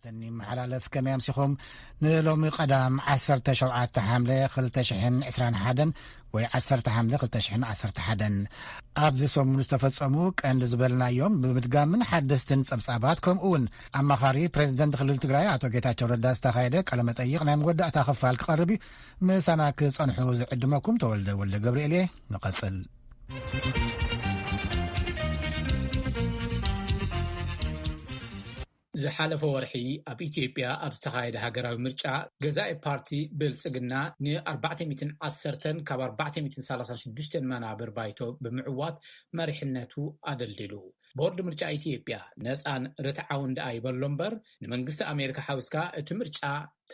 ተኒ መሓላለፍ ከመይ ኣምሲኹም? ንሎሚ ቀዳም ዓሰርተ ሸውዓተ ሓምለ ክልተ ሽሕን ዕስራን ሓደን ወይ ዓሰርተ ሓምለ ክልተ ሽሕን ዓሰርተ ሓደን። ኣብዚ ሰሙን ዝተፈጸሙ ቀንዲ ዝበልናዮም ብምድጋምን ሓደስትን ጸብጻባት፣ ከምኡ እውን ኣማኻሪ ፕሬዚደንት ክልል ትግራይ ኣቶ ጌታቸው ረዳ ዝተኻየደ ቃለ መጠይቕ ናይ መወዳእታ ክፋል ክቐርብ እዩ። ምሳና ክጸንሑ ዝዕድመኩም ተወልደ ወልደ ገብርኤል እየ። ንቐጽል። ዝሓለፈ ወርሒ ኣብ ኢትዮጵያ ኣብ ዝተኻየደ ሃገራዊ ምርጫ፣ ገዛኢ ፓርቲ ብልጽግና ን ኣርባዕተ ሚእትን ዓሰርተን ካብ ኣርባዕተ ሚእትን ሰላሳን ሽዱሽተን መናብር ባይቶ ብምዕዋት መሪሕነቱ ኣደልዲሉ። ቦርድ ምርጫ ኢትዮጵያ ነጻን ርትዓውን ደኣ ይበሎ እምበር፣ ንመንግስቲ ኣሜሪካ ሓዊስካ እቲ ምርጫ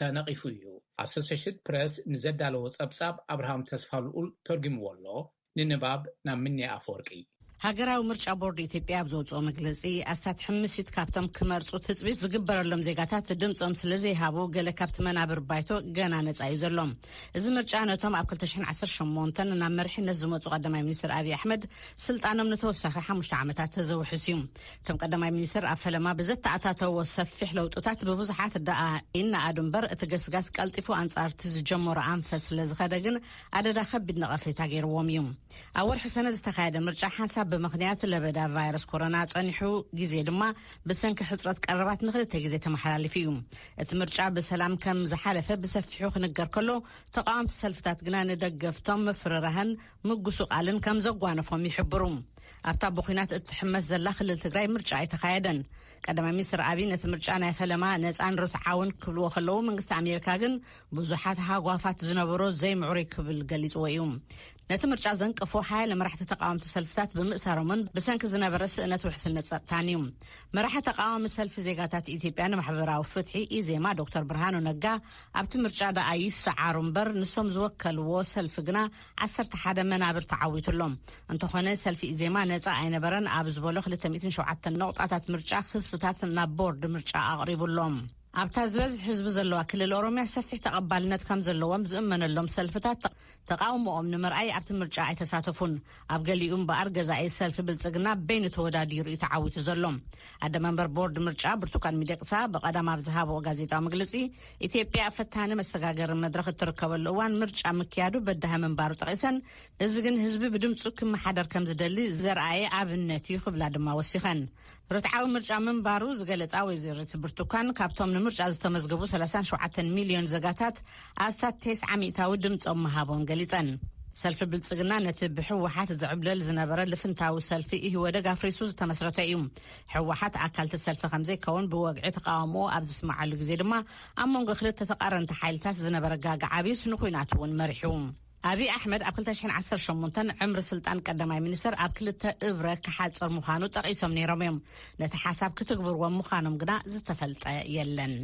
ተነቒፉ እዩ። ኣሶሴሽድ ፕረስ ንዘዳለዎ ጸብጻብ ኣብርሃም ተስፋ ልኡል ተርጉምዎ ኣሎ። ንንባብ ናብ ምንያ ኣፈወርቂ። ሃገራዊ ምርጫ ቦርድ ኢትዮጵያ ኣብ ዘውፅኦ መግለፂ፣ ኣስታት ሕምሲት ካብቶም ክመርፁ ትፅቢት ዝግበረሎም ዜጋታት ድምፆም ስለ ዘይሃቡ፣ ገለ ካብቲ መናብር ባይቶ ገና ነፃ እዩ ዘሎ። እዚ ምርጫ ነቶም ኣብ ክልተ ሽሕን ዓሰርተ ሸሞንተን ናብ መሪሕነት ዝመፁ ቀዳማይ ሚኒስትር ኣብይ ኣሕመድ ስልጣኖም ንተወሳኺ ሓሙሽተ ዓመታት ዘውሕስ እዩ። እቶም ቀዳማይ ሚኒስትር ኣብ ፈለማ ብዘተኣታተዎ ሰፊሕ ለውጥታት ብብዙሓት ደኣ ይነኣዱ እምበር፣ እቲ ገስጋስ ቀልጢፉ ኣንጻር እቲ ዝጀመሮ ኣንፈት ስለ ዝኸደ ግን ኣደዳ ከቢድ ነቐፌታ ገይርዎም እዩ። ኣብ ወርሒ ሰነ ዝተኻየደ ምርጫ ሓንሳብ ብምኽንያት ለበዳ ቫይረስ ኮሮና ጸኒሑ፣ ግዜ ድማ ብሰንኪ ሕጽረት ቀረባት ንኽልተ ግዜ ተመሓላሊፉ እዩ። እቲ ምርጫ ብሰላም ከም ዝሓለፈ ብሰፊሑ ክንገር ከሎ፣ ተቓወምቲ ሰልፍታት ግና ንደገፍቶም ምፍርራህን ምጉስቓልን ከም ዘጓነፎም ይሕብሩ። ኣብታ ብኹናት እትሕመስ ዘላ ክልል ትግራይ ምርጫ ኣይተኻየደን። ቀዳማይ ሚኒስትር ኣብይ ነቲ ምርጫ ናይ ፈለማ ነፃን ርትዓውን ክብልዎ ከለዉ፣ መንግስቲ ኣሜሪካ ግን ብዙሓት ሃጓፋት ዝነበሮ ዘይምዕሩይ ክብል ገሊፅዎ እዩ። ነቲ ምርጫ ዘንቀፉ ሓያለ መራሕቲ ተቃወምቲ ሰልፍታት ብምእሳሮምን ብሰንኪ ዝነበረ ስእነት ውሕስነት ጸጥታን እዩ። መራሒ ተቃዋሚ ሰልፊ ዜጋታት ኢትዮጵያ ንማሕበራዊ ፍትሒ፣ ኢዜማ፣ ዶክተር ብርሃኑ ነጋ ኣብቲ ምርጫ ደኣ ይሰዓሩ እምበር፣ ንሶም ዝወከልዎ ሰልፊ ግና ዓሰርተ ሓደ መናብር ተዓዊቱሎም። እንተኾነ፣ ሰልፊ ኢዜማ ነጻ ኣይነበረን ኣብ ዝበሎ ክልተ ሚእትን ሸውዓተን ነቑጣታት ምርጫ ክስታት ናብ ቦርድ ምርጫ ኣቕሪቡሎም። ኣብታ ዝበዝሕ ህዝቢ ዘለዋ ክልል ኦሮምያ ሰፊሕ ተቐባልነት ከም ዘለዎም ዝእመነሎም ሰልፍታት ተቓውሞኦም ንምርኣይ ኣብቲ ምርጫ ኣይተሳተፉን። ኣብ ገሊኡ እምበኣር፣ ገዛኢ ሰልፊ ብልጽግና በይኑ ተወዳዲሩ እዩ ተዓዊቱ ዘሎ። ኣደ መንበር ቦርድ ምርጫ ብርቱካን ሚደቅሳ ብቐዳም ኣብ ዝሃብኦ ጋዜጣዊ መግለጺ፣ ኢትዮጵያ ኣብ ፈታኒ መሰጋገሪ መድረኽ እትርከበሉ እዋን ምርጫ ምክያዱ በዳሂ ምንባሩ ጠቒሰን፣ እዚ ግን ህዝቢ ብድምጹ ክመሓደር ከም ዝደሊ ዘርኣየ ኣብነት እዩ ክብላ ድማ ወሲኸን። ርትዓዊ ምርጫ ምንባሩ ዝገለጻ ወይዘሪት ብርቱካን፣ ካብቶም ንምርጫ ዝተመዝገቡ ሰላሳን ሸውዓተን ሚልዮን ዜጋታት ኣስታት ተስዓ ሚእታዊ ድምጾም ምሃቦም ገሊጸን። ሰልፊ ብልጽግና ነቲ ብህወሓት ዝዕብለል ዝነበረ ልፍንታዊ ሰልፊ ኢህወደግ ኣፍሪሱ ዝተመስረተ እዩ። ህወሓት ኣካልቲ ሰልፊ ከም ዘይከውን ብወግዒ ተቃውሞ ኣብ ዝስማዓሉ ግዜ ድማ፣ ኣብ መንጎ ክልተ ተቃረንቲ ሓይልታት ዝነበረ ጋግዓ ኣቢዩስ ንኹናት እውን መሪሑ። ኣብይ ኣሕመድ ኣብ ክልተ ሽሕን ዓሰርተ ሸሞንተን ዕምሪ ስልጣን ቀዳማይ ሚኒስትር ኣብ ክልተ እብረ ክሓጽር ምዃኑ ጠቒሶም ነይሮም እዮም። ነቲ ሓሳብ ክትግብርዎ ምዃኖም ግና ዝተፈልጠ የለን።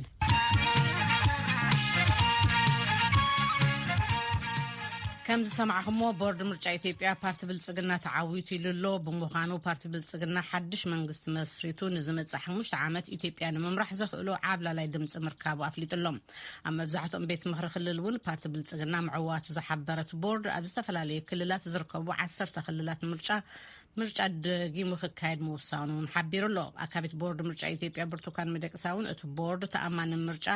ከም ዝሰማዕኹሞ፣ ቦርድ ምርጫ ኢትዮጵያ ፓርቲ ብልጽግና ተዓዊቱ ኢሉ ኣሎ። ብምዃኑ፣ ፓርቲ ብልጽግና ሓድሽ መንግስቲ መስሪቱ ንዝመጽእ ሓሙሽተ ዓመት ኢትዮጵያ ንምምራሕ ዘኽእሎ ዓብላላይ ድምጺ ምርካቡ ኣፍሊጡ ኣሎ። ኣብ መብዛሕትኦም ቤት ምኽሪ ክልል እውን ፓርቲ ብልጽግና ምዕዋቱ ዝሓበረ እቲ ቦርድ፣ ኣብ ዝተፈላለዩ ክልላት ዝርከቡ ዓሰርተ ክልላት ምርጫ፣ ምርጫ ደጊሙ ክካየድ ምውሳኑ እውን ሓቢሩ ኣሎ። ኣካቢት ቦርድ ምርጫ ኢትዮጵያ ብርቱካን ሚደቅሳ እውን፣ እቲ ቦርድ ተኣማኒ ምርጫ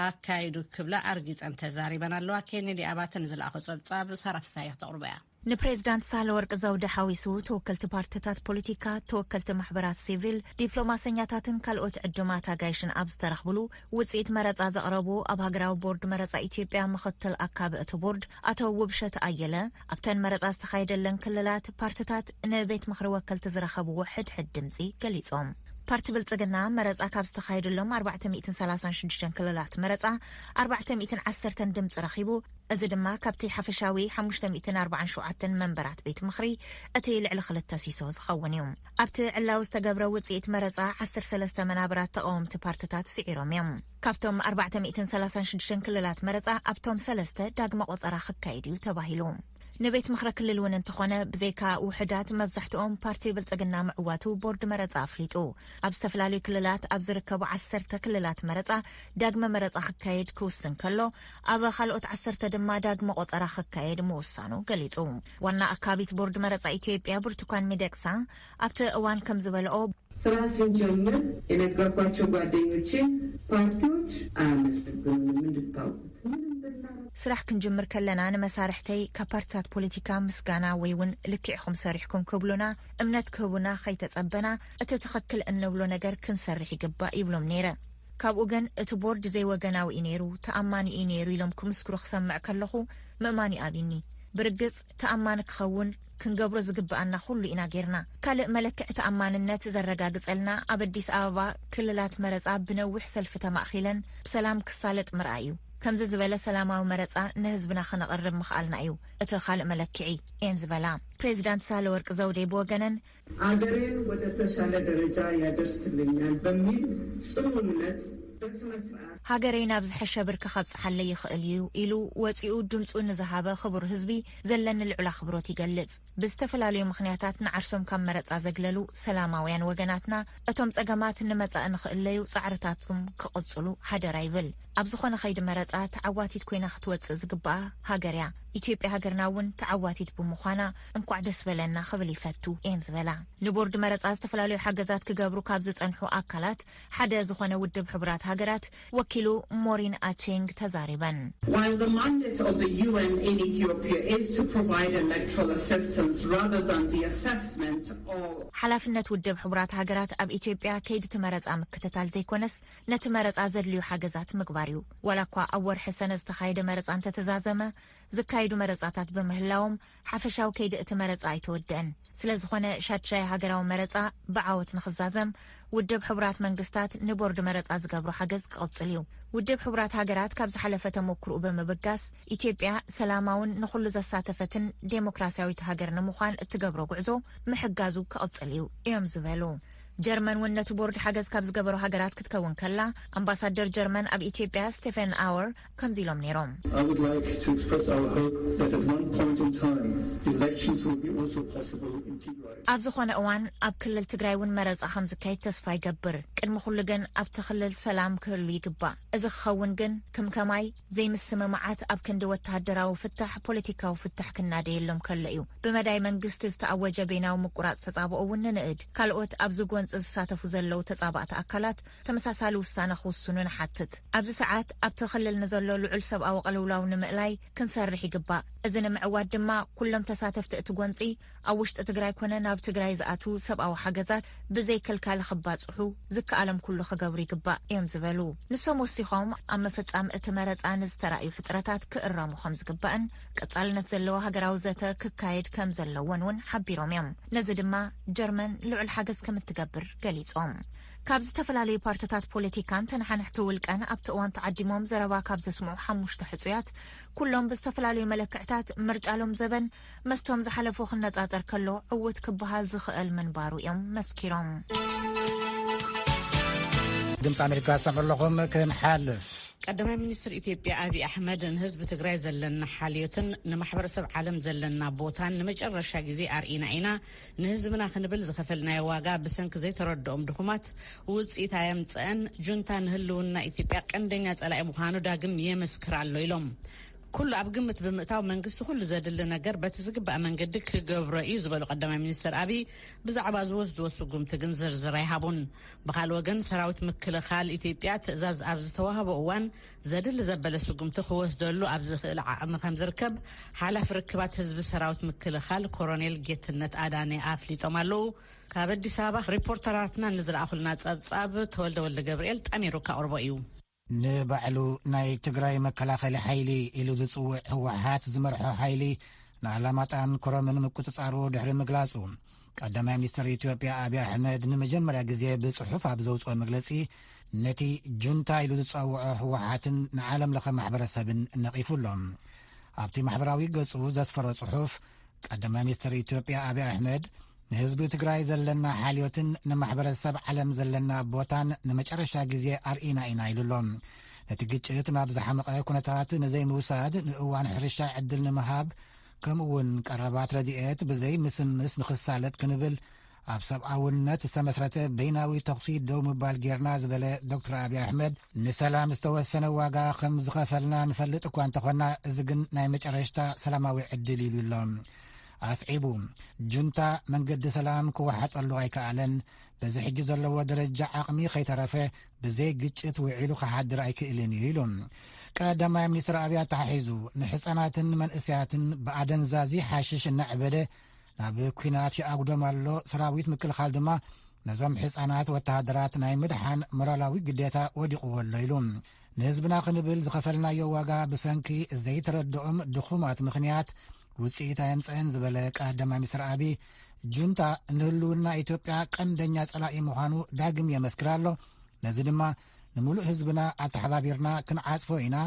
ኣካይዱ ክብላ ኣርጊጸን ተዛሪበን ኣለዋ። ኬኔዲ ኣባተ ንዝለኣኾ ጸብጻብ ሳራ ፍሳሐ ክተቕርቦ እያ። ንፕሬዝዳንት ሳህለወርቅ ዘውዴ ሓዊሱ፣ ተወከልቲ ፓርቲታት ፖለቲካ፣ ተወከልቲ ማሕበራት ሲቪል፣ ዲፕሎማሰኛታትን ካልኦት ዕዱማት ኣጋይሽን ኣብ ዝተረኽብሉ፣ ውጽኢት መረጻ ዘቕረቡ ኣብ ሃገራዊ ቦርድ መረጻ ኢትዮጵያ ምኽትል ኣካቢ እቲ ቦርድ ኣቶ ውብሸት ኣየለ፣ ኣብተን መረጻ ዝተኻየደለን ክልላት ፓርቲታት ንቤት ምኽሪ ወከልቲ ዝረኸብዎ ሕድሕድ ድምጺ ገሊጾም። ፓርቲ ብልጽግና መረጻ ካብ ዝተኻየደሎም ኣርባዕተ ሚእትን ሰላሳን ሽዱሽተን ክልላት መረጻ ኣርባዕተ ሚእትን ዓሰርተን ድምጺ ረኺቡ፣ እዚ ድማ ካብቲ ሓፈሻዊ ሓሙሽተ ሚእትን ኣርባዓን ሸውዓተን መንበራት ቤት ምኽሪ እቲ ልዕሊ ክልተ ሲሶ ዝኸውን እዩ። ኣብቲ ዕላዊ ዝተገብረ ውጽኢት መረጻ ዓሰርተ ሰለስተ መናብራት ተቓወምቲ ፓርቲታት ስዒሮም እዮም። ካብቶም ኣርባዕተ ሚእትን ሰላሳን ሽዱሽተን ክልላት መረጻ ኣብቶም ሰለስተ ዳግመ ቆጸራ ክካየድ እዩ ተባሂሉ። ንቤት ምኽሪ ክልል እውን እንተኾነ፣ ብዘይካ ውሑዳት፣ መብዛሕትኦም ፓርቲ ብልጽግና ምዕዋቱ ቦርድ መረጻ ኣፍሊጡ። ኣብ ዝተፈላለዩ ክልላት ኣብ ዝርከቡ ዓሰርተ ክልላት መረጻ ዳግመ መረጻ ክካየድ ክውስን ከሎ፣ ኣብ ካልኦት ዓሰርተ ድማ ዳግመ ቆጸራ ክካየድ ምውሳኑ ገሊጹ። ዋና ኣካቢት ቦርድ መረጻ ኢትዮጵያ ብርቱካን ሚደቅሳ ኣብቲ እዋን ከም ዝበልኦ፣ ስራ ስንጀምር የነገርኳቸው ጓደኞቼ ፓርቲዎች አያመሰግኑንም እንድታውቁት። ምንም ብናረግ ስራሕ ክንጅምር ከለና ንመሳርሕተይ ካብ ፓርትታት ፖለቲካ ምስጋና ወይ እውን ልክዕኹም ሰሪሕኩም ክብሉና፣ እምነት ክህቡና ከይተጸበና፣ እቲ ትኽክል እንብሎ ነገር ክንሰርሕ ይግባእ ይብሎም ነይረ። ካብኡ ግን እቲ ቦርድ ዘይወገናዊ እዩ ነይሩ፣ ተኣማኒ እዩ ነይሩ ኢሎም ክምስክሩ ክሰምዕ ከለኹ ምእማን ይኣብኒ። ብርግጽ ተኣማኒ ክኸውን ክንገብሮ ዝግብኣና ኩሉ ኢና ጌርና። ካልእ መለክዒ ተኣማንነት ዘረጋግጸልና ኣብ ኣዲስ ኣበባ ክልላት መረጻ ብነዊሕ ሰልፊ ተማእኺለን ብሰላም ክሳለጥ ምርኣይ እዩ። ከምዚ ዝበለ ሰላማዊ መረጻ ንህዝብና ክነቕርብ ምኽኣልና እዩ እቲ ካልእ መለክዒ እየን ዝበላ። ፕሬዚዳንት ሳህለወርቅ ዘውዴ ብወገነን አገሬን ወደ ተሻለ ደረጃ ያደርስልኛል በሚል ጽኑ እምነት በስነ ስርዓት ሃገረይ ናብ ዝሐሸ ብርኪ ከብጽሓለይ ይኽእል እዩ ኢሉ ወጺኡ ድምጹ ንዝሃበ ክቡር ህዝቢ ዘለኒ ልዑል ኣኽብሮት ይገልጽ። ብዝተፈላለዩ ምኽንያታት ንዓርሶም ካብ መረጻ ዘግለሉ ሰላማውያን ወገናትና እቶም ጸገማት ንመጻኢ ንኽእለዩ ጻዕርታቶም ክቕጽሉ ሓደራ ይብል። ኣብ ዝኾነ ኸይዲ መረጻ ተዓዋቲት ኮይና ክትወጽእ ዝግብኣ ሃገር እያ። ኢትዮጵያ ሃገርና እውን ተዓዋቲት ብምዃና እንኳዕ ደስ በለና ክብል ይፈቱ እየን ዝበላ። ንቦርድ መረጻ ዝተፈላለዩ ሓገዛት ክገብሩ ካብ ዝጸንሑ ኣካላት ሓደ ዝኾነ ውድብ ሕቡራት ሃገራት ወኪሉ ሞሪን ኣቼንግ ተዛሪበን። While the mandate of the U N in Ethiopia is to provide electoral assistance rather than the assessment of ሓላፍነት ውድብ ሕቡራት ሃገራት ኣብ ኢትዮጵያ ከይዲ እቲ መረጻ ምክትታል ዘይኮነስ ነቲ መረጻ ዘድልዩ ሓገዛት ምግባር እዩ። ዋላ እኳ ኣብ ወርሒ ሰነ ዝተኻየደ መረጻ እንተተዛዘመ፣ ዝካየዱ መረጻታት ብምህላዎም ሓፈሻዊ ከይዲ እቲ መረጻ ኣይተወደአን። ስለ ዝኾነ ሻድሻይ ሃገራዊ መረጻ ብዓወት ንኽዛዘም ውድብ ሕቡራት መንግስታት ንቦርድ መረጻ ዝገብሮ ሓገዝ ክቕጽል እዩ። ውድብ ሕቡራት ሃገራት ካብ ዝሓለፈ ተሞክርኡ ብምብጋስ ኢትዮጵያ ሰላማውን ንኹሉ ዘሳተፈትን ዴሞክራሲያዊት ሃገር ንምዃን እትገብሮ ጉዕዞ ምሕጋዙ ክቕጽል እዩ እዮም ዝበሉ። ጀርመን እውን ነቲ ቦርድ ሓገዝ ካብ ዝገበሩ ሃገራት ክትከውን ከላ፣ ኣምባሳደር ጀርመን ኣብ ኢትዮጵያ ስቴፈን ኣወር ከምዚ ኢሎም ነይሮም። I would like to express our hope that at one point in time, elections will be also possible in Tigray. ኣብ ዝኾነ እዋን ኣብ ክልል ትግራይ እውን መረጻ ከም ዝካየድ ተስፋ ይገብር። ቅድሚ ኩሉ ግን ኣብቲ ክልል ሰላም ክህሉ ይግባእ። እዚ ክኸውን ግን ክምከማይ ዘይምስምማዓት ኣብ ክንዲ ወተሃደራዊ ፍታሕ ፖለቲካዊ ፍታሕ ክናደየሎም ከሎ እዩ። ብመዳይ መንግስቲ ዝተኣወጀ በይናዊ ምቁራጽ ተጻብኦ እውን ንንእድ። ካልኦት ኣብዚ ጎንጺ ዝሳተፉ ዘለዉ ተጻባእቲ ኣካላት ተመሳሳሊ ውሳነ ክውስኑ ንሓትት። ኣብዚ ሰዓት ኣብቲ ክልል ንዘሎ ልዑል ሰብኣዊ ቅልውላው ንምእላይ ክንሰርሕ ይግባእ። እዚ ንምዕዋት ድማ ኩሎም ተሳተፍቲ እቲ ጎንጺ ኣብ ውሽጢ ትግራይ ኮነ ናብ ትግራይ ዝኣትዉ ሰብኣዊ ሓገዛት ብዘይ ክልካል ክባጽሑ ዝከኣሎም ኩሉ ክገብሩ ይግባእ እዮም ዝበሉ። ንሶም ወሲኾም ኣብ ምፍጻም እቲ መረጻ ንዝተራእዩ ሕጽረታት ክእረሙ ከም ዝግባእን ቀጻልነት ዘለዎ ሃገራዊ ዘተ ክካየድ ከም ዘለዎን እውን ሓቢሮም እዮም። ነዚ ድማ ጀርመን ልዑል ሓገዝ ከም እትገብር ገሊጾም። ካብ ዝተፈላለዩ ፓርትታት ፖለቲካን ተነሓንሕቲ ውልቀን ኣብቲ እዋን ተዓዲሞም ዘረባ ካብ ዘስምዑ ሓሙሽተ ሕጹያት ኩሎም ብዝተፈላለዩ መለክዕታት ምርጫ ሎም ዘበን መስቶም ዝሓለፉ ክነጻጸር ከሎ ዕውት ክበሃል ዝኽእል ምንባሩ እዮም መስኪሮም። ድምፂ ኣሜሪካ ዝሰምዑ ኣለኹም። ክንሓልፍ ቀዳማይ ሚኒስትር ኢትዮጵያ ኣብይ ኣሕመድ ንህዝቢ ትግራይ ዘለና ሓልዮትን ንማሕበረሰብ ዓለም ዘለና ቦታን ንመጨረሻ ግዜ ኣርኢና ኢና። ንህዝብና ክንብል ዝኸፈልናዮ ዋጋ ብሰንኪ ዘይተረድኦም ድኹማት ውፅኢት ኣየምፀአን። ጁንታ ንህልውና ኢትዮጵያ ቀንደኛ ፀላኢ ምዃኑ ዳግም የመስክር ኣሎ ኢሎም። ኩሉ ኣብ ግምት ብምእታው መንግስቲ ኩሉ ዘድሊ ነገር በቲ ዝግባእ መንገዲ ክገብሮ እዩ ዝበሉ ቀዳማይ ሚኒስትር ኣብይ ብዛዕባ ዝወስድዎ ስጉምቲ ግን ዝርዝር ኣይሃቡን። ብኻልእ ወገን ሰራዊት ምክልኻል ኢትዮጵያ ትእዛዝ ኣብ ዝተዋህቦ እዋን ዘድሊ ዘበለ ስጉምቲ ክወስደሉ ኣብ ዝኽእል ዓቕሚ ከም ዝርከብ ሓላፊ ርክባት ህዝቢ ሰራዊት ምክልኻል ኮሮኔል ጌትነት ኣዳነ ኣፍሊጦም ኣለዉ። ካብ ኣዲስ ኣበባ ሪፖርተራትና ንዝለኣኹልና ጸብጻብ ተወልደ ወልደ ገብርኤል ጠሚሩ ካቕርቦ እዩ። ንባዕሉ ናይ ትግራይ መከላኸሊ ሓይሊ ኢሉ ዝጽውዕ ህወሓት ዝመርሖ ሓይሊ ንኣላማጣን ኮረምን ምቁጽጻሩ ድሕሪ ምግላጹ፣ ቀዳማይ ሚኒስትር ኢትዮጵያ ኣብይ ኣሕመድ ንመጀመርያ ግዜ ብጽሑፍ ኣብ ዘውጽኦ መግለጺ፣ ነቲ ጁንታ ኢሉ ዝጸውዖ ህወሓትን ንዓለም ለኸ ማሕበረሰብን ነቒፉ ኣሎ። ኣብቲ ማሕበራዊ ገጹ ዘስፈሮ ጽሑፍ፣ ቀዳማይ ሚኒስትር ኢትዮጵያ ኣብይ ኣሕመድ፣ ንህዝቢ ትግራይ ዘለና ሓልዮትን ንማሕበረሰብ ዓለም ዘለና ቦታን ንመጨረሻ ግዜ ኣርኢና ኢና ኢሉ ኣሎ። ነቲ ግጭት ናብ ዝሓመቐ ኩነታት ንዘይምውሳድ፣ ንእዋን ሕርሻ ዕድል ንምሃብ፣ ከምኡ እውን ቀረባት ረድኤት ብዘይ ምስምስ ንኽሳለጥ ክንብል፣ ኣብ ሰብኣውነት ዝተመስረተ በይናዊ ተኹሲ ደው ምባል ጌርና ዝበለ ዶክተር ኣብይ ኣሕመድ፣ ንሰላም ዝተወሰነ ዋጋ ከም ዝኸፈልና ንፈልጥ እኳ እንተኾና፣ እዚ ግን ናይ መጨረሽታ ሰላማዊ ዕድል ኢሉ ኣሎ። ኣስዒቡ፣ ጁንታ መንገዲ ሰላም ክወሓጠሉ ኣይከኣለን፣ በዚ ሕጂ ዘለዎ ደረጃ ዓቕሚ ከይተረፈ ብዘይ ግጭት ውዒሉ ክሓድር ኣይክእልን እዩ ኢሉ። ቀዳማይ ሚኒስትር ኣብይ ኣተሓሒዙ፣ ንሕፃናትን መንእሰያትን ብኣደንዛዚ ሓሽሽ እናዕበደ ናብ ኲናት ይኣጉዶም ኣሎ፣ ሰራዊት ምክልኻል ድማ ነዞም ሕፃናት ወተሃደራት ናይ ምድሓን ሞራላዊ ግዴታ ወዲቕዎ ኣሎ ኢሉ። ንህዝብና ክንብል ዝኸፈልናዮ ዋጋ ብሰንኪ ዘይተረድኦም ድኹማት ምኽንያት ውፅኢት ኣየምፀአን ዝበለ ቀዳማይ ሚኒስትር ኣቢ፣ ጁንታ ንህልውና ኢትዮጵያ ቀንደኛ ፀላኢ ምዃኑ ዳግም የመስክር ኣሎ። ነዚ ድማ ንምሉእ ህዝብና ኣተሓባቢርና ክንዓጽፎ ኢና።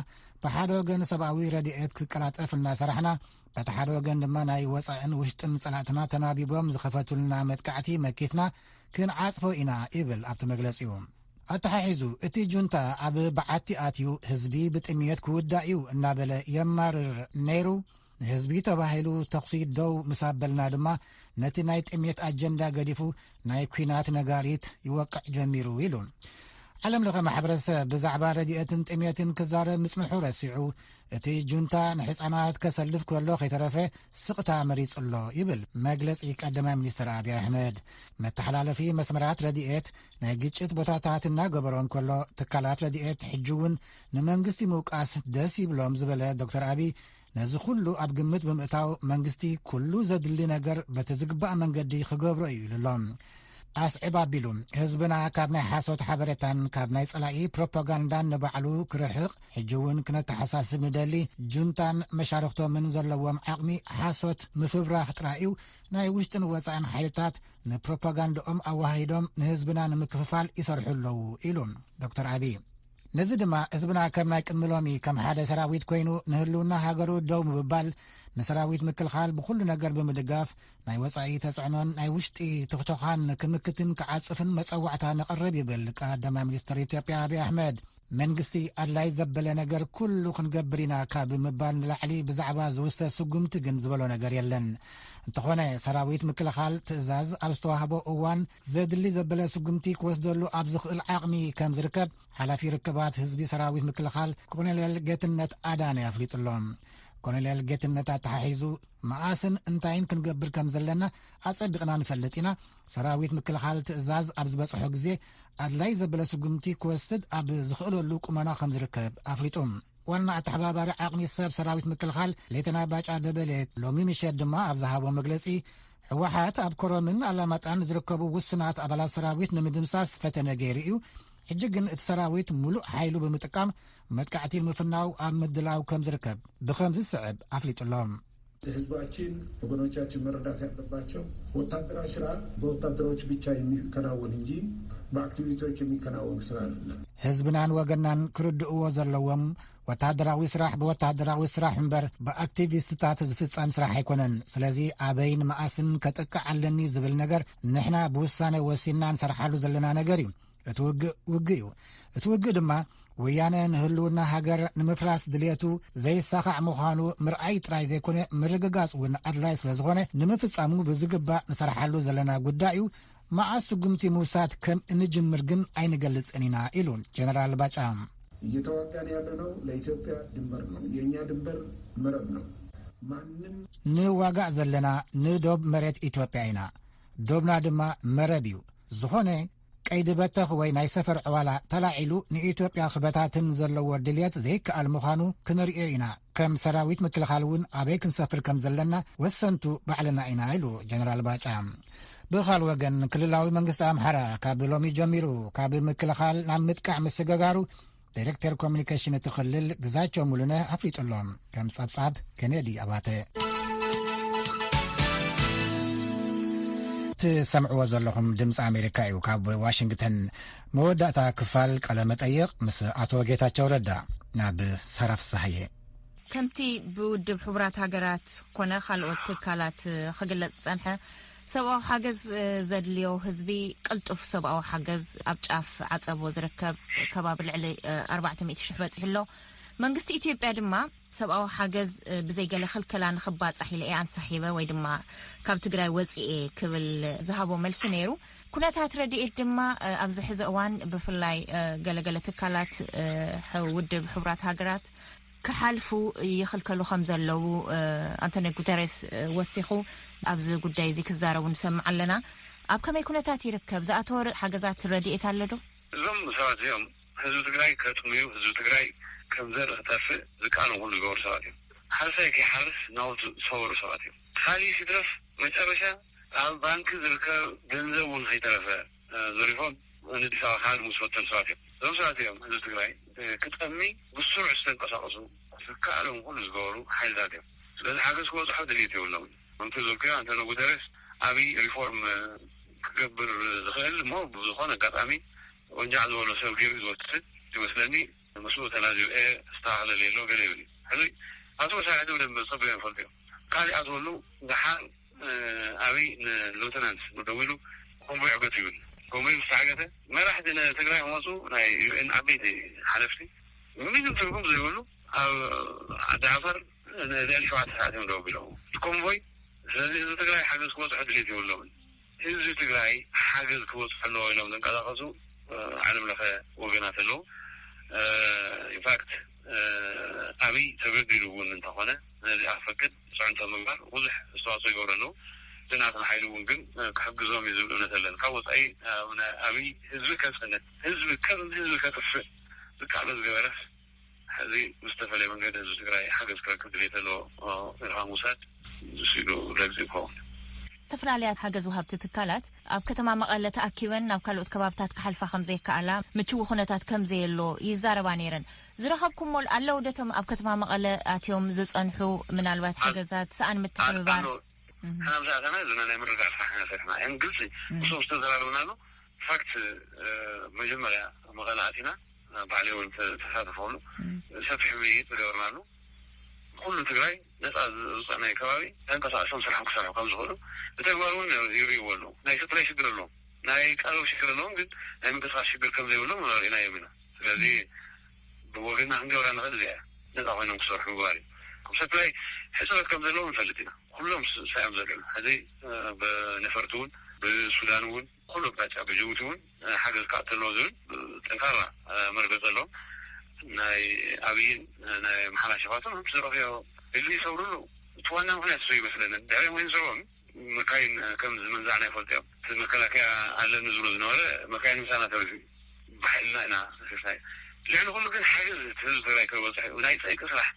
ብሓደ ወገን ሰብኣዊ ረድኤት ክቀላጠፍ እናሰራሕና፣ በቲ ሓደ ወገን ድማ ናይ ወጻእን ውሽጥን ጸላእትና ተናቢቦም ዝኸፈቱልና መጥቃዕቲ መኪትና ክንዓጽፎ ኢና ይብል ኣብቲ መግለጺኡ። ኣተሓሒዙ፣ እቲ ጁንታ ኣብ በዓቲ ኣትዩ ህዝቢ ብጥምየት ክውዳእ እዩ እናበለ የማርር ነይሩ። ንህዝቢ ተባሂሉ ተኹሲ ደው ምስ ኣበልና ድማ ነቲ ናይ ጥምየት ኣጀንዳ ገዲፉ ናይ ኲናት ነጋሪት ይወቅዕ ጀሚሩ ኢሉ። ዓለም ለኸ ማሕበረሰብ ብዛዕባ ረድኤትን ጥምየትን ክዛረብ ምጽንሑ ረሲዑ፣ እቲ ጁንታ ንሕፃናት ከሰልፍ ከሎ ከይተረፈ ስቕታ መሪጹ ኣሎ ይብል መግለጺ ቀዳማይ ሚኒስትር ኣብይ ኣሕመድ። መተሓላለፊ መስመራት ረድኤት ናይ ግጭት ቦታታት እናገበሮ እንከሎ፣ ትካላት ረድኤት ሕጂ እውን ንመንግስቲ ምውቃስ ደስ ይብሎም ዝበለ ዶክተር ኣብይ፣ ነዚ ኩሉ ኣብ ግምት ብምእታው መንግስቲ ኩሉ ዘድሊ ነገር በቲ ዝግባእ መንገዲ ክገብሮ እዩ ኢሉ ኣሎ። ኣስዕብ ኣቢሉ፣ ህዝብና ካብ ናይ ሓሶት ሓበሬታን ካብ ናይ ጸላኢ ፕሮፓጋንዳን ንባዕሉ ክርሕቕ፣ ሕጂ እውን ክነተሓሳስብ ንደሊ፣ ጁንታን መሻርኽቶምን ዘለዎም ዓቕሚ ሓሶት ምፍብራኽ ጥራይ እዩ። ናይ ውሽጥን ወጻእን ሓይልታት ንፕሮፓጋንዳኦም ኣዋሂዶም ንህዝብና ንምክፍፋል ይሰርሑ ኣለዉ ኢሉ ዶክተር ኣብይ። ነዚ ድማ ህዝብና ከም ናይ ቅድሚ ሎሚ ከም ሓደ ሰራዊት ኮይኑ ንህልውና ሃገሩ ደው ምብባል፣ ንሰራዊት ምክልኻል ብኹሉ ነገር ብምድጋፍ፣ ናይ ወጻኢ ተጽዕኖን ናይ ውሽጢ ትኽቶኻን ክምክትን ክዓጽፍን መጸዋዕታ ነቕርብ ይብል ቀዳማይ ሚኒስትር ኢትዮጵያ ኣብይ ኣሕመድ። መንግስቲ ኣድላይ ዘበለ ነገር ኩሉ ክንገብር ኢና ካብ ምባል ንላዕሊ ብዛዕባ ዝውስተ ስጉምቲ ግን ዝበሎ ነገር የለን። እንተኾነ ሰራዊት ምክልኻል ትእዛዝ ኣብ ዝተዋህቦ እዋን ዘድሊ ዘበለ ስጉምቲ ክወስደሉ ኣብ ዝኽእል ዓቕሚ ከም ዝርከብ ሓላፊ ርክባት ህዝቢ ሰራዊት ምክልኻል ኮሎኔል ጌትነት ኣዳነ ኣፍሊጡ ኣሎ። ኮሎኔል ጌትነት ኣተሓሒዙ መኣስን እንታይን ክንገብር ከም ዘለና ኣጸቢቕና ንፈልጥ ኢና። ሰራዊት ምክልኻል ትእዛዝ ኣብ ዝበጽሖ ግዜ ኣድላይ ዘበለ ስጉምቲ ክወስድ ኣብ ዝኽእለሉ ቁመና ከም ዝርከብ ኣፍሊጡ። ዋና ኣተሓባባሪ ዓቕሚ ሰብ ሰራዊት ምክልኻል ሌተና ባጫ ደበሌ ሎሚ ምሸት ድማ ኣብ ዝሃቦ መግለጺ፣ ህወሓት ኣብ ኮረምን ኣላማጣን ዝርከቡ ውሱናት ኣባላት ሰራዊት ንምድምሳስ ፈተነ ገይሩ እዩ። ሕጂ ግን እቲ ሰራዊት ሙሉእ ሓይሉ ብምጥቃም መጥቃዕቲ ንምፍናው ኣብ ምድላው ከም ዝርከብ ብኸም ዝስዕብ ኣፍሊጡ ኣሎ። ህዝባችን ወገኖቻችን መረዳት ያለባቸው ወታደራዊ ስራ በወታደሮች ብቻ የሚከናወን እንጂ በአክቲቪስቶች የሚከናወን ስራ አይደለም። ህዝብናን ወገናን ክርድእዎ ዘለዎም ወታደራዊ ስራሕ ብወታደራዊ ስራሕ እምበር ብኣክቲቪስትታት ዝፍጸም ስራሕ ኣይኮነን። ስለዚ ኣበይን መኣስን ከጥቅዕ ኣለኒ ዝብል ነገር ንሕና ብውሳነ ወሲንና ንሰርሓሉ ዘለና ነገር እዩ። እቲ ውግእ ውግእ እዩ። እቲ ውግእ ድማ ወያነ ንህልውና ሃገር ንምፍራስ ድልየቱ ዘይሳኻዕ ምዃኑ ምርኣይ ጥራይ ዘይኮነ ምርግጋጽ እውን ኣድላይ ስለ ዝኾነ ንምፍጻሙ ብዝግባእ ንሰርሓሉ ዘለና ጉዳይ እዩ። መዓስ ስጉምቲ ምውሳድ ከም እንጅምር ግን ኣይንገልጽን ኢና ኢሉ ጀነራል ባጫ። እየተዋጋን ያለነው ለኢትዮጵያ ድንበር ነው። የእኛ ድንበር መረብ ነው። ማንም ንዋጋእ ዘለና ንዶብ መሬት ኢትዮጵያ ኢና። ዶብና ድማ መረብ እዩ። ዝኾነ ቀይዲ በተኽ ወይ ናይ ሰፈር ዕዋላ ተላዒሉ ንኢትዮጵያ ክበታትን ዘለዎ ድልየት ዘይከኣል ምዃኑ ክነርእዮ ኢና። ከም ሰራዊት ምክልኻል እውን ኣበይ ክንሰፍር ከም ዘለና ወሰንቱ ባዕልና ኢና ኢሉ ጀነራል ባጫ። ብኻል ወገን ክልላዊ መንግስቲ ኣምሓራ ካብ ሎሚ ጀሚሩ ካብ ምክልኻል ናብ ምጥቃዕ ምስግጋሩ ዳይሬክተር ኮሚኒኬሽን እቲ ክልል ግዛቸው ሙሉነ ኣፍሊጡ ኣሎ። ከም ጸብጻብ ኬኔዲ ኣባተ። ትሰምዕዎ ዘለኹም ድምፂ ኣሜሪካ እዩ። ካብ ዋሽንግተን መወዳእታ ክፋል ቃለ መጠይቕ ምስ ኣቶ ጌታቸው ረዳ ናብ ሳራ ፍሳሃየ። ከምቲ ብውድብ ሕቡራት ሃገራት ኮነ ካልኦት ትካላት ክግለጽ ዝጸንሐ ሰብኣዊ ሓገዝ ዘድልዮ ህዝቢ ቅልጡፍ ሰብኣዊ ሓገዝ ኣብ ጫፍ ዓጸቦ ዝርከብ ከባቢ ልዕሊ ኣርባዕተ ሚእቲ ሽሕ በጺሑ ኣሎ። መንግስቲ ኢትዮጵያ ድማ ሰብኣዊ ሓገዝ ብዘይገለ ክልከላ ንኽባጻሕ ኢለ እየ ኣንሳሒበ ወይ ድማ ካብ ትግራይ ወጺኤ ክብል ዝሃቦ መልሲ ነይሩ። ኩነታት ረድኤት ድማ ኣብዚ ሕዚ እዋን ብፍላይ ገለገለ ትካላት ውድብ ሕቡራት ሃገራት ክሓልፉ ይኽልከሉ ከም ዘለዉ፣ እ፣ ኣንቶኒ ጉተሬስ፣ እ፣ ወሲኹ ኣብዚ ጉዳይ እዚ ክዛረቡ ንሰምዕ ኣለና። ኣብ ከመይ ኩነታት ይርከብ? ዝኣተወ ር-፣ ሓገዛት ረድኤት ኣሎ ዶ? እዞም ሰባት እዚኦም ህዝቢ ትግራይ ከጥምዩ፣ ህዝቢ ትግራይ ከም ዘርኢ ክጠፍእ ዝከኣሎም ኩሉ ዝገበሩ ሰባት እዮም። ሓረስታይ ከይሓርስ ናውቲ ዝሰበሩ ሰባት እዮም። ካሊእ ሲትረፍ መጨረሻ ኣብ ባንኪ ዝርከብ ገንዘብ እውን ከይተረፈ፣ እ፣ ዘሪፎም ንኣዲስ ኣበባ ክሃድሙ ዝፈተኑ ሰባት እዮም። እዞም ሰባት እዮም ህዝቢ ትግራይ፣ እ፣ ክጠሚ ብስሩዕ ዝተንቀሳቐሱ ዝከኣሎም ኩሉ ዝገበሩ ሓይልታት እዮም። ስለዚ ሓገዝ ክበፅሖ ድልየት የብሎም። ከምቲ ዝበልክዮ ኣንቶኒ ጉተሬስ ኣብይ ሪፎርም፣ እ፣ ክገብር ዝኽእል እሞ ብዝኾነ ኣጋጣሚ ወንጃዕ ዝበሎ ሰብ ገይሩ ዝወስድ ይመስለኒ። ምስኡ ተናዚበ ዝተባህለለ የሎ ገለ ይብል እዩ። ሕዚ ኣቶ መሳርሕቲ ብደንብ ጸቢቖም ይፈልጡ እዮም። ካልእ ኣትወሉ ደሓር፣ እ፣ ኣብይ ንሉተናንት ደዊሉ ኮንቮይ ዕገቱ ይብል። ኮንቮይ ምስ ተዓገተ መራሕቲ ንትግራይ ክመፁ ናይ ዩ ኤን ዓበይቲ ሓለፍቲ ምንም ትርጉም ዘይብሉ ኣብ ዓዲ ዓፈር ንልዕሊ ሸውዓተ ሰዓት እዮም ደው ኣቢሎም እቲ ኮንቮይ። ስለዚ ህዝቢ ትግራይ ሓገዝ ክበፅሖ ድሌት የብሎምን። ህዝቢ ትግራይ ሓገዝ ክበፅሖ ኣለዎ ኢሎም ዝንቀሳቐሱ፣ እ፣ ዓለም ለኸ ወገናት ኣለዉ። እ፣ ኢንፋክት፣ እ፣ ኣብይ ተበዲሉ እውን እንተኾነ ነዚኣ ክፈቅድ ፅዕንቶ ምግባር ብዙሕ ኣስተዋፅኦ ይገብሩ ኣለዉ። ብናትና ሓይሊ እውን ግን፣ እ፣ ክሕግዞም እዩ ዝብል እምነት ኣለኒ። ካብ ወፃኢ፣ እ፣ ኣብይ ህዝቢ ከፅንት፣ ህዝቢ ከም ህዝቢ ከጥፍእ ዝቃለስ ዝገበረስ ሕዚ ብዝተፈለየ መንገዲ ህዝቢ ትግራይ ሓገዝ ክረክብ ድሌት ኣለዎ ኢልካ ምውሳድ ንሱ ኢሉ ረግፂ ይኸውን። ዝተፈላለያ ሓገዝ ወሃብቲ ትካላት ኣብ ከተማ መቐለ ተኣኪበን ናብ ካልኦት ከባብታት ክሓልፋ ከም ዘይከኣላ፣ ምችዊ ኩነታት ከም ዘየሎ ይዛረባ ነይረን። ዝረኸብኩሞ ኣለዉ ዶ እቶም ኣብ ከተማ መቐለ ኣትዮም ዝጸንሑ ምናልባት ሓገዛት፣ ሰኣን ምትሕብባር? ኣሎ። ንሕና ምስ ኣተና ዘለና ናይ ምርግጋእ ስራሕ ኢና ሰሪሕና። ያን ግልፂ ምስኦም ዝተዘራረብናሉ ፋክት፣ እ፣ መጀመርያ መቐለ ኣቲና፣ እ፣ ባዕለይ እውን ተ-፣ ተሳተፈሉ። ሰፊሕ ምይይጥ ዝገበርናሉ። ኩሉ ትግራይ ነፃ ዝ-፣ ዝውፃእ ናይ ከባቢ ተንቀሳቒሶም ስራሕም ክሰርሑ ከም ዝኽእሉ ብተግባር እውን ይርእይዎ ኣለዉ። ናይ ሰፕላይ ሽግር ኣለዎም፣ ናይ ቀረብ ሽግር ኣለዎም፣ ግን ናይ ምንቅስቃስ ሽግር ከም ዘይብሎም ርኢናዮም ኢና። ስለዚ ብወገንና ክንገብራ ንኽእል እዚኣ እያ። ነፃ ኮይኖም ክሰርሑ ምግባር እዩ። ሰፕላይ ሕፅረት ከም ዘለዎም ንፈልጥ ኢና። ኩሎም ስ-፣ ሳዮም ዘለዉ ሕዚ፣ እ፣ ብነፈርቲ እውን ብሱዳን እውን ኩሉ ኣቅጣጫ ብጅቡቲ እውን፣ እ፣ ሓገዝ ክኣቱ ኣለዎ ዝብል፣ እ፣ ጠንካራ፣ እ፣ መርገፂ ኣለዎም። ናይ ኣብይን፣ እ፣ ናይ ኣምሓራ ሸፋቱን ምስ ዝረኽዮ ድልድል ይሰብሩሉ። እቲ ዋና ምኽንያት እሱ ይመስለኒ። ድሕሪኦም ወይ ዝሰርቦም መካይን፣ እ፣ ከም ዝምንዛዕና ይፈልጡ እዮም። እቲ መከላከያ ኣለኒ ዝብሎ ዝነበረ መካይን ምሳና ተሪፉ እዩ። ብሓይልና ኢና ሰሲርናዮ። ልዕሊ ኩሉ ግን ሓገዝ እቲ ህዝቢ ትግራይ ከይበፅሕ እዩ። ናይ ፀይቂ ስራሕ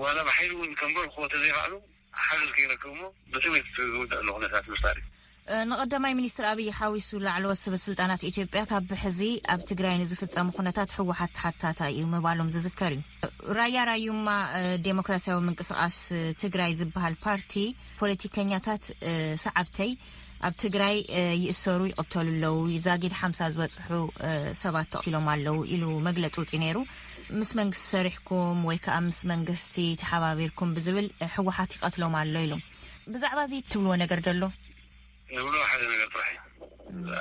ዋላ ብሓይሊ እውን ከንበርክዎ ተዘይኸኣሉ ሓገዝ ከይረክብ እሞ ብጥሜት ዝውዳእ ዘሎ ኩነታት ምፍጣር እዩ። እ፣ ንቀዳማይ ሚኒስትር ኣብይ ሓዊሱ ላዕለዎት ሰበ ስልጣናት ኢትዮጵያ ካብ ሕዚ ኣብ ትግራይ ንዝፍጸሙ ኩነታት ህወሓት ተሓታታይ እዩ ምባሎም ዝዝከር እዩ። ራያ ራዩማ፣ እ፣ ዴሞክራሲያዊ ምንቅስቃስ፣ እ፣ ትግራይ ዝበሃል ፓርቲ ፖለቲከኛታት፣ እ፣ ሰዓብተይ ኣብ ትግራይ፣ እ፣ ይእሰሩ ይቕተሉ ኣለዉ፣ ዛጊድ ሓምሳ ዝበጽሑ፣ እ፣ ሰባት ተቐቲሎም ኣለዉ ኢሉ መግለጺ ውጺኡ ነይሩ። ምስ መንግስቲ ሰሪሕኩም ወይ ከኣ ምስ መንግስቲ ተሓባቢርኩም ብዝብል፣ እ፣ ህወሓት ይቐትሎም ኣሎ ኢሉ። ብዛዕባ እዚ ትብልዎ ነገር ደሎ? ንብሎ ሓደ ነገር ጥራሕ እዩ።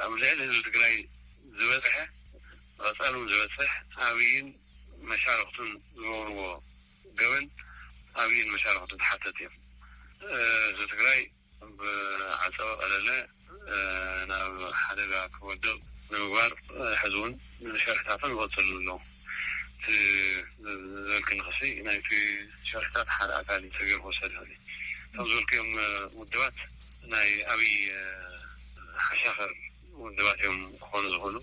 ኣብ ልዕሊ ህዝቢ ትግራይ ዝበፅሐ፣ ቀፃሉ ዝበፅሕ ኣብይን መሻርክቱን ዝገብርዎ ገበን ኣብይን መሻርክቱን ተሓተት እዮም። እ፣ ህዝቢ ትግራይ ብዓፀወ ቀለለ፣ እ፣ ናብ ሓደጋ ክወድቕ ንምግባር፣ እ፣ ሕዚ እውን ሸርሕታቶም ይቐፅሉ ኣለዉ። እቲ ዝበልክኒ ክሲ ናይቲ ሸርሕታት ሓደ ኣካል እዩ ተገይሩ ክወሰድ ይኽእል እዩ። እቶም ዝበልክዮም፣ እ፣ ውድባት ናይ ኣብይ፣ እ፣ ሓሻኽር ውድባት እዮም ክኾኑ ዝኽእሉ።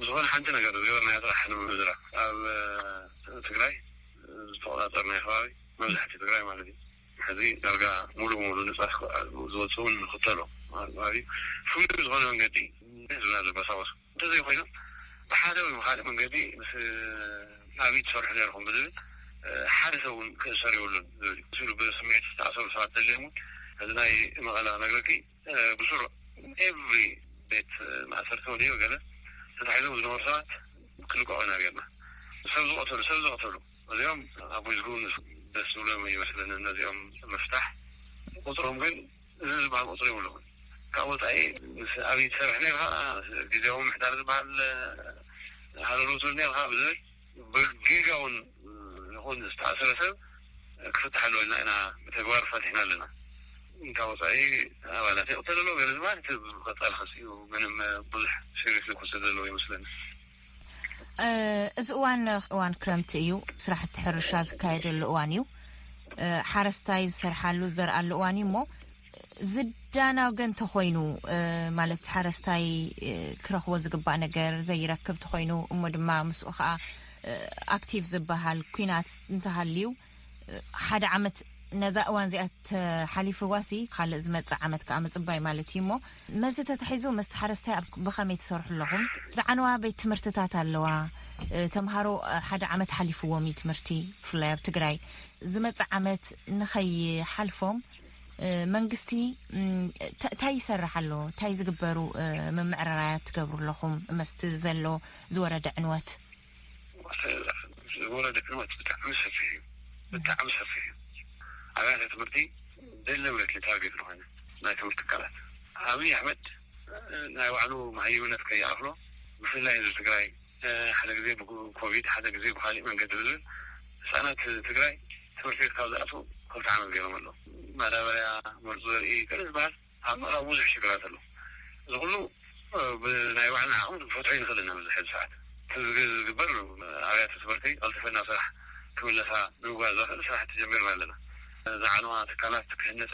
ዝኾነ ሓንቲ ነገር ዝገበርናዮ ጥራሕ ንምዝራብ ኣብ፣ እ፣ ትግራይ ዝተቆፃፀርናዮ ከባቢ መብዛሕትኡ ትግራይ ማለት እዩ። ሕዚ ዳርጋ ሙሉ በሙሉ ነፃ ዝወፁ እውን ንኽተሎ ማለት እዩ። ፍሉይ ዝኾነ መንገዲ ህዝብና ዘበሳበሱ እንተዘይኮይኖም ብሓደ ወይ ብካልእ መንገዲ ምስ ኣብይ ትሰርሑ ነርኩም ብዝብል፣ እ፣ ሓደ ሰብ እውን ክእሰር የብሉን ዝብል እዩ። እሱ ኢሉ ብስምዒት ዝተኣሰሩ ሰባት ተልዮም እውን እዚ ናይ መቐለ ክነግረኪ፣ እ፣ ብስሩዕ ኤቭሪ ቤት ማእሰርቲ ወዲኡ ገለ ተታሒዞም ዝነበሩ ሰባት ክልቀቑ ኢና ጌርና። ሰብ ዝቐተሉ፣ ሰብ ዝቐተሉ እዚኦም ኣብ ዊዝጉ ደስ ዝብሎም ይመስለኒ ነዚኦም ምፍታሕ። ቁፅሮም ግን እዚ ዝበሃል ቁፅሪ የብሉን። ካብ ወፃኢ ምስ ኣብይ ትሰርሕ ነርካ፣ ግዜያዊ ምሕዳር ዝበሃል ሃለሎ ትብል ነርካ ብዝብል ብጌጋ እውን ይኹን ዝተኣሰረ ሰብ ክፍታሕ ኣለዎ ኢልና ኢና ብተግባር ፈቲሕና ኣለና። ካብ ወፃኢ ኣባላት ይቕተል ኣሎ ገለ ዝበሃል እቲ ቀፃሊ ክሲ እዩ። ምንም ብዙሕ ሲሪየስ ክወስድ ዘለዎ ይመስለኒ። እዚ እዋን እዋን ክረምቲ እዩ። ስራሕቲ ሕርሻ ዝካየደሉ እዋን እዩ። ሓረስታይ ዝሰርሓሉ ዝዘርኣሉ እዋን እዩ። እሞ ዝዳናገ እንተኾይኑ፣ ማለት ሓረስታይ ክረኽቦ ዝግባእ ነገር ዘይረክብ እንተኾይኑ፣ እሞ ድማ ምስኡ ከዓ ኣክቲቭ ዝበሃል ኲናት እንተሃልዩ፣ ሓደ ዓመት ነዛ እዋን እዚኣ ተሓሊፍዋሲ ካልእ ዝመጽእ ዓመት ከዓ ምጽባይ ማለት እዩ። እሞ መዚ ተታሒዙ መስተ ሓረስታይ ኣብ ብኸመይ ትሰርሑ ኣለኹም? ዝዓነዋ ቤት ትምህርትታት ኣለዋ። ተምሃሮ ሓደ ዓመት ሓሊፍዎም እዩ ትምህርቲ፣ ብፍላይ ኣብ ትግራይ። ዝመጽእ ዓመት ንኸይሓልፎም መንግስቲ እንታይ ይሰርሕ ኣሎ? እንታይ ዝግበሩ ምምዕራራያት ትገብሩ ኣለኹም? መስቲ ዘሎ ዝወረደ ዕንወት ዝወረደ ዕንወት ብጣዕሚ ሰፊሕ እዩ። ብጣዕሚ ሰፊሕ እዩ። ኣብያተ ትምህርቲ ደለ ብለት ታርጌት ዝኾነ ናይ ትምህርቲ ትካላት ኣብይ ኣሕመድ ናይ ባዕሉ መሃይምነት ከይኣኽሎ፣ ብፍላይ ህዝቢ ትግራይ ሓደ ግዜ ብኮቪድ ሓደ ግዜ ብካሊእ መንገዲ ዝብል ህፃናት ትግራይ ትምህርቲ ቤት ካብ ዝኣትዉ ክልተ ዓመት ገይሮም ኣለዉ። ማዳበርያ፣ መርፁ ዘርኢ ገለ ዝበሃል ኣብ ምዕራብ ብዙሕ ሽግራት ኣሎ። እዚ ኩሉ ብናይ ባዕልና ዓቕሚ ንፈትሖ ይንኽእል ኢና። ኣብዚ ሕዚ ሰዓት እቲ ዝግ- ዝግበር ኣብያተ ትምህርቲ ቀልጢፈ ናብ ስራሕ ክምለሳ ንምግባር ዘኽእል ስራሕቲ ጀሚርና ኣለና። ዝዓነዋ ትካላት ክህነፃ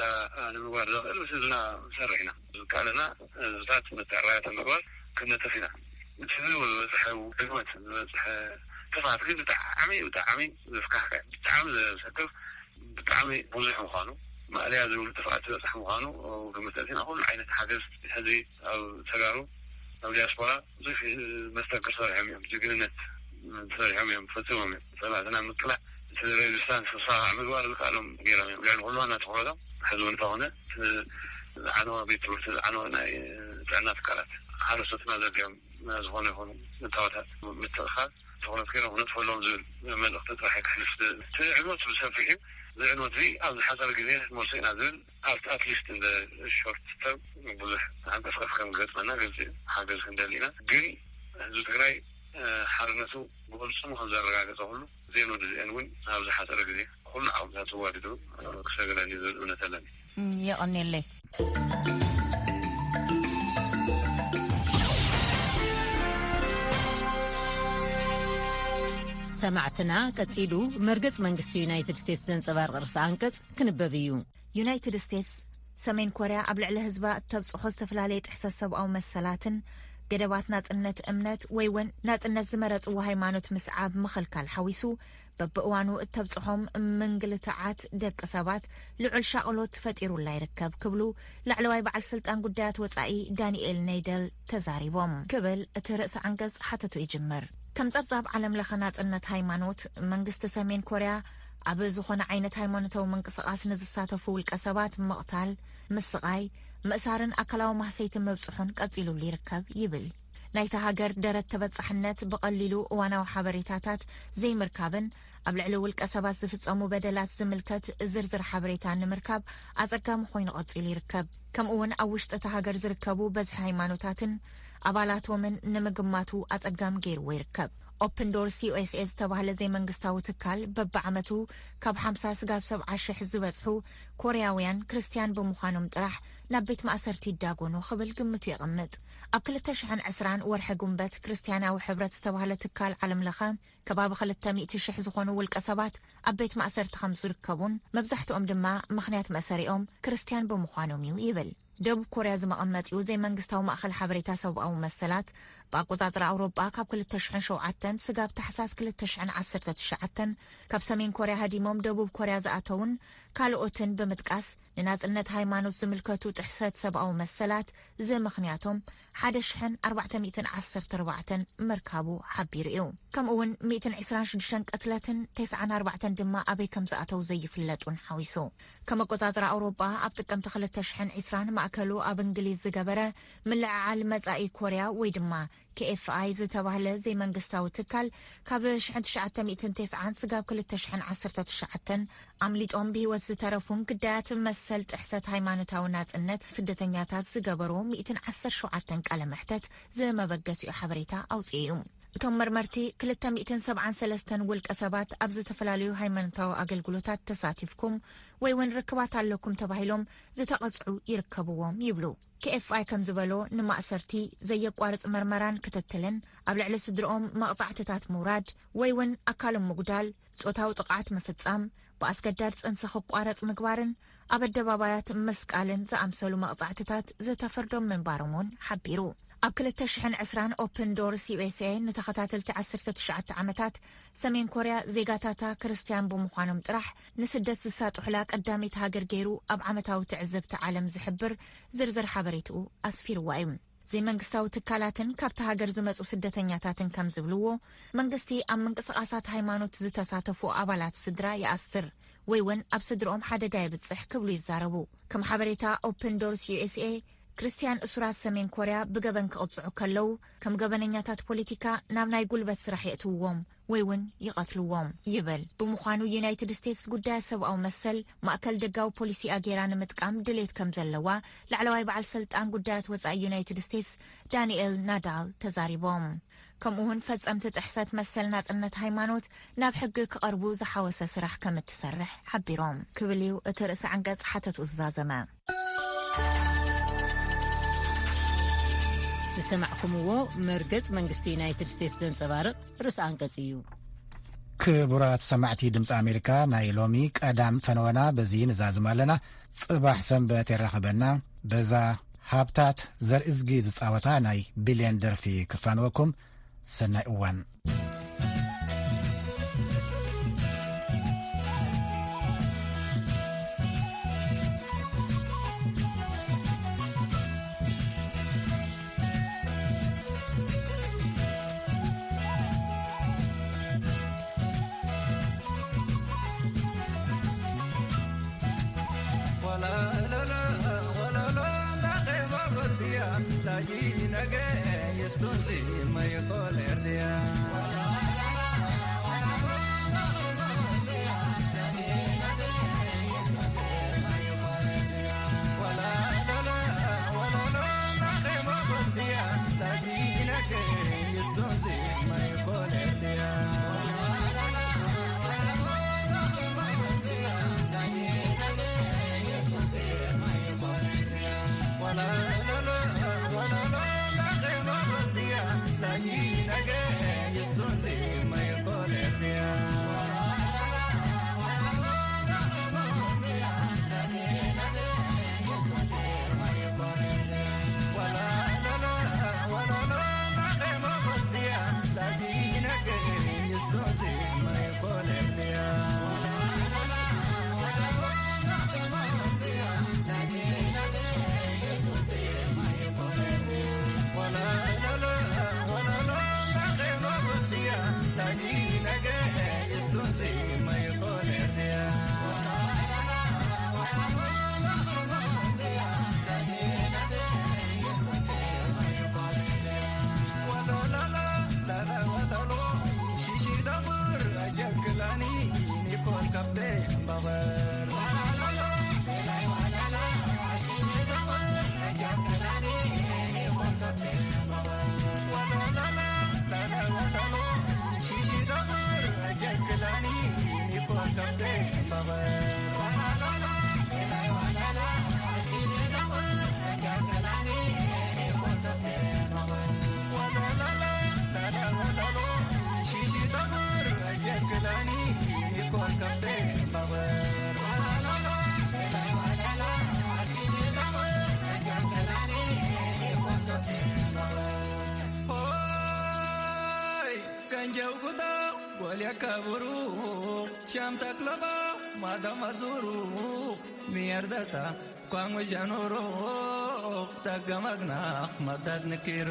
ንምግባር ዘኽእል ምስ ህዝብና ንሰርሕ ኢና። ዝከኣለና ህዝብታት መተዕራያተ ምግባር ክንነጥፍ ኢና። እቲ ዝበፅሐ ዕግመት ዝበፅሐ ጥፍኣት ግን ብጣዕሚ ብጣዕሚ ዘስካሕክሕ ብጣዕሚ ዘሰክፍ ብጣዕሚ ብዙሕ ምዃኑ ማእለያ ዘይብሉ ጥፍኣት ዝበፅሕ ምዃኑ ግምት ኣእቲና ኩሉ ዓይነት ሓገዝ ሕዚ ኣብ ተጋሩ ኣብ ዲያስፖራ ብዙሕ መስተንክር ሰሪሖም እዮም። ጅግንነት ሰሪሖም እዮም ፈፂሞም እዮም። ፀላእትና ምቅላዕ እቲ ሬዚስታንስ ክሳዕ ምግባር ዝከኣሎም ገይሮም እዮም። ልዕሊ ኩሉ ዋና ትኩረቶም ሕዚ እውን እንተኾነ ዝዓነወ ቤት ትምህርቲ ዝዓነወ ናይ ጥዕና ትካላት ሓረስቶትና ዘድልዮም ዝኾነ ይኹኑ እታወታት ምትእኻል ትኹረት ገይሮም ክነጥፈሎም ዝብል መልእኽቲ ጥራሕ ከሕልፍ። እቲ ዕንወት ብሰፊሑ እዚ ዕንወት እዚ ኣብ ዝሓፀረ ግዜ ክንመልሶ ኢና ዝብል ኣብቲ ኣትሊስት እንደ ሾርት ተርም ብዙሕ ዓንቀፍቀፍ ከም ገጥመና ግልፂ እዩ። ሓገዝ ክንደሊ ኢና። ግን ህዝቢ ትግራይ ሓርነቱ ብቅልፅሙ ከም ዘረጋገፀ ኩሉ ዜን ወዲ ዜን እውን ኣብ ዝሓፀረ ግዜ ኩሉ ዓቕምታት ተዋዲዱ ክሰግረኒ ዝብል እምነት ኣለኒ። የቐኔለይ። ሰማዕትና ቀጺሉ መርገጽ መንግስቲ ዩናይትድ ስቴትስ ዘንጸባርቕ ርእሰ ኣንቀጽ ክንበብ እዩ። ዩናይትድ ስቴትስ ሰሜን ኮርያ ኣብ ልዕሊ ህዝባ እተብጽሖ ዝተፈላለየ ጥሕሰት ሰብኣዊ መሰላትን ገደባት ናጽነት እምነት ወይ እውን ናጽነት ዝመረጽዎ ሃይማኖት ምስዓብ ምኽልካል ሓዊሱ በብእዋኑ እተብጽሖም ምንግልትዓት ደቂ ሰባት ልዑል ሻቕሎት ፈጢሩላ ይርከብ ክብሉ ላዕለዋይ በዓል ስልጣን ጉዳያት ወጻኢ ዳንኤል ነይደል ተዛሪቦም ክብል እቲ ርእሰ ዓንቀጽ ሓተቱ ይጅምር። ከም ጸብጻብ ዓለም ለኸ ናጽነት ሃይማኖት መንግስቲ ሰሜን ኮርያ ኣብ ዝኾነ ዓይነት ሃይማኖታዊ ምንቅስቓስ ንዝሳተፉ ውልቀ ሰባት ምቕታል፣ ምስቓይ፣ ምእሳርን ኣካላዊ ማህሰይቲ ምብጽሑን ቀጺሉሉ ይርከብ ይብል። ናይታ ሃገር ደረት ተበጻሕነት ብቐሊሉ እዋናዊ ሓበሬታታት ዘይምርካብን ኣብ ልዕሊ ውልቀ ሰባት ዝፍጸሙ በደላት ዝምልከት ዝርዝር ሓበሬታ ንምርካብ ኣጸጋሚ ኮይኑ ቀጺሉ ይርከብ። ከምኡ እውን ኣብ ውሽጢ እታ ሃገር ዝርከቡ በዝሒ ሃይማኖታትን ኣባላቶምን ንምግማቱ ኣጸጋሚ ገይርዎ ይርከብ። ኦፕን ዶርስ ዩ ኤስ ኤ ዝተባህለ ዘይመንግስታዊ ትካል በብዓመቱ ካብ ሓምሳ ስጋብ ሰብዓ ሽሕ ዝበጽሑ ኮርያውያን ክርስትያን ብምዃኖም ጥራሕ ናብ ቤት ማእሰርቲ ይዳጎኑ ክብል ግምቱ የቐምጥ። ኣብ ክልተ ሽሕን ዕስራን ወርሒ ጉንበት ክርስትያናዊ ሕብረት ዝተባህለ ትካል ዓለም ለኸ ከባቢ ክልተ ሚእቲ ሽሕ ዝኾኑ ውልቀ ሰባት ኣብ ቤት ማእሰርቲ ከም ዝርከቡን መብዛሕትኦም ድማ ምኽንያት መእሰሪኦም ክርስትያን ብምዃኖም እዩ ይብል። ደቡብ ኮርያ ዝመቐመጢኡ ዘይመንግስታዊ ማእኸል ሓበሬታ ሰብኣዊ መሰላት ብኣቆጻጽራ ኣውሮጳ ካብ ክልተ ሽሕን ሸውዓተን ስጋብ ታሕሳስ ክልተ ሽሕን ዓሰርተ ትሽዓተን ካብ ሰሜን ኮርያ ሃዲሞም ደቡብ ኮርያ ዝኣተውን ካልኦትን ብምጥቃስ ንናጽነት ሃይማኖት ዝምልከቱ ጥሕሰት ሰብኣዊ መሰላት ዝምኽንያቶም ሓደ ሽሕን ኣርባዕተ ሚእትን ዓሰርተ ኣርባዕተን ምርካቡ ሓቢሩ እዩ። ከምኡ እውን ሚእትን ዕስራን ሽዱሽተን ቅትለትን ተስዓን ኣርባዕተን ድማ ኣበይ ከም ዝኣተው ዘይፍለጡን ሓዊሱ። ከም ኣቆጻጽራ ኣውሮጳ ኣብ ጥቅምቲ ክልተ ሽሕን ዕስራን ማእከሉ ኣብ እንግሊዝ ዝገበረ ምልዕዓል መጻኢ ኮርያ ወይ ድማ ኬኤፍኣይ ዝተባህለ ዘይመንግስታዊ ትካል ካብ ሽሕን ትሽዓተ ሚእትን ተስዓን ስጋብ ክልተ ሽሕን ዓሰርተ ትሽዓተን ኣምሊጦም ብህይወት ዝተረፉን ግዳያት መሰል ጥሕሰት ሃይማኖታዊ ናጽነት ስደተኛታት ዝገበሩ ሚእትን ዓሰርተ ሸውዓተን ቃለ መሕተት ዝመበገሲኡ ሓበሬታ ኣውፅኡ እዩ። እቶም መርመርቲ ክልተ ሚእትን ሰብዓን ሰለስተን ውልቀ ሰባት ኣብ ዝተፈላለዩ ሃይማኖታዊ ኣገልግሎታት ተሳቲፍኩም ወይ እውን ርክባት ኣለኩም ተባሂሎም ዝተቐጽዑ ይርከብዎም ይብሉ። ኬኤፍኣይ ከም ዝበሎ፣ ንማእሰርቲ ዘየቋርጽ መርመራን ክትትልን፣ ኣብ ልዕሊ ስድርኦም መቕጻዕትታት ምውራድ ወይ እውን ኣካሎም ምጉዳል፣ ጾታዊ ጥቕዓት ምፍጻም፣ ብኣስገዳድ ጽንሲ ክቋረጽ ምግባርን ኣብ ኣደባባያት ምስቃልን ዝኣምሰሉ መቕጻዕትታት ዝተፈርዶም ምንባሮም እውን ሓቢሩ። ኣብ ክልተ ሽሕን ዕስራን ኦፕን ዶርስ ዩኤስኤ ንተኸታተልቲ ዓሰርተ ትሽዓተ ዓመታት ሰሜን ኮርያ ዜጋታታ ክርስትያን ብምዃኖም ጥራሕ ንስደት ዝሳጥሑላ ቀዳመይቲ ሃገር ገይሩ ኣብ ዓመታዊ ትዕዝብቲ ዓለም ዝሕብር ዝርዝር ሓበሬትኡ ኣስፊርዋ እዩ። ዘይመንግስታዊ ትካላትን ካብታ ሃገር ዝመጹ ስደተኛታትን ከም ዝብልዎ፣ መንግስቲ ኣብ ምንቅስቓሳት ሃይማኖት ዝተሳተፉ ኣባላት ስድራ ይኣስር ወይ እውን ኣብ ስድርኦም ሓደጋ የብጽሕ ክብሉ ይዛረቡ። ከም ሓበሬታ ኦፕን ዶርስ ዩኤስኤ፣ ክርስትያን እሱራት ሰሜን ኮርያ ብገበን ክቕጽዑ ከለዉ፣ ከም ገበነኛታት ፖለቲካ ናብ ናይ ጉልበት ስራሕ የእትውዎም ወይ እውን ይቐትልዎም ይብል። ብምዃኑ ዩናይትድ ስቴትስ ጉዳያት ሰብኣዊ መሰል ማእከል ደጋዊ ፖሊሲኣ ገይራ ንምጥቃም ድሌት ከም ዘለዋ ላዕለዋይ በዓል ስልጣን ጉዳያት ወጻኢ ዩናይትድ ስቴትስ ዳንኤል ናዳል ተዛሪቦም። ከምኡ እውን ፈጸምቲ ጥሕሰት መሰል ናጽነት ሃይማኖት ናብ ሕጊ ክቐርቡ ዝሓወሰ ስራሕ ከም እትሰርሕ ሓቢሮም። ክብል እዩ እቲ ርእሰ ዓንቀጽ ሓተቱ ዝዛዘመ። ዝሰማዕኩምዎ መርገጽ መንግስቲ ዩናይትድ ስቴትስ ዘንጸባርቕ ርእሰ ኣንቀጽ እዩ። ክቡራት ሰማዕቲ ድምፂ ኣሜሪካ፣ ናይ ሎሚ ቀዳም ፈነወና በዚ ንዛዝም ኣለና። ጽባሕ ሰንበት የራኽበና። በዛ ሃብታት ዘርእዝጊ ዝጻወታ ናይ ቢልዮን ደርፊ ክፋንወኩም። ሰናይ እዋን። ሆይ፣ ገንጀው ጉዶ፣ ጎል ያካብሩ፣ ሻም ተክለባ፣ ማዳማ ዙሩ፣ ሚያርዳታ፣ ኳንጎ ጃኑሩ፣ ተገመግና፣ መዳድ ንኪሩ።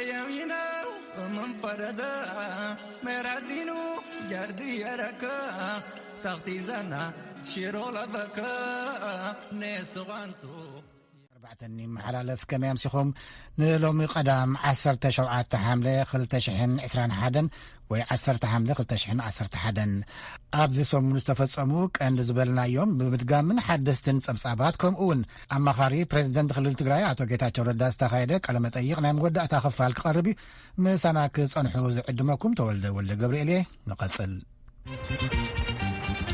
يمينه ومن فرده، ميرادينو جردي يركا، تغتي زنا شيرو لبكا، نيسو غانتو. ኣርባዕተ ይመሓላለፍ። ከመይ ኣምሲኹም? ንሎሚ ቀዳም ዓሰርተ ሸውዓተ ሓምለ ክልተ ሽሕን ዕስራን ሓደን ወይ ዓሰርተ ሓምለ ክልተ ሽሕን ዓሰርተ ሓደን። ኣብዚ ሰሙን ዝተፈጸሙ ቀንዲ ዝበልናዮም ብምድጋምን ሓደስትን ጸብጻባት፣ ከምኡ እውን ኣማኻሪ ፕሬዚደንት ክልል ትግራይ ኣቶ ጌታቸው ረዳ ዝተኻየደ ቃለ መጠይቕ ናይ መወዳእታ ክፋል ክቐርብ እዩ። ምሳና ክጸንሑ ዝዕድመኩም ተወልደ ወልደ ገብርኤል እየ። ንቐጽል።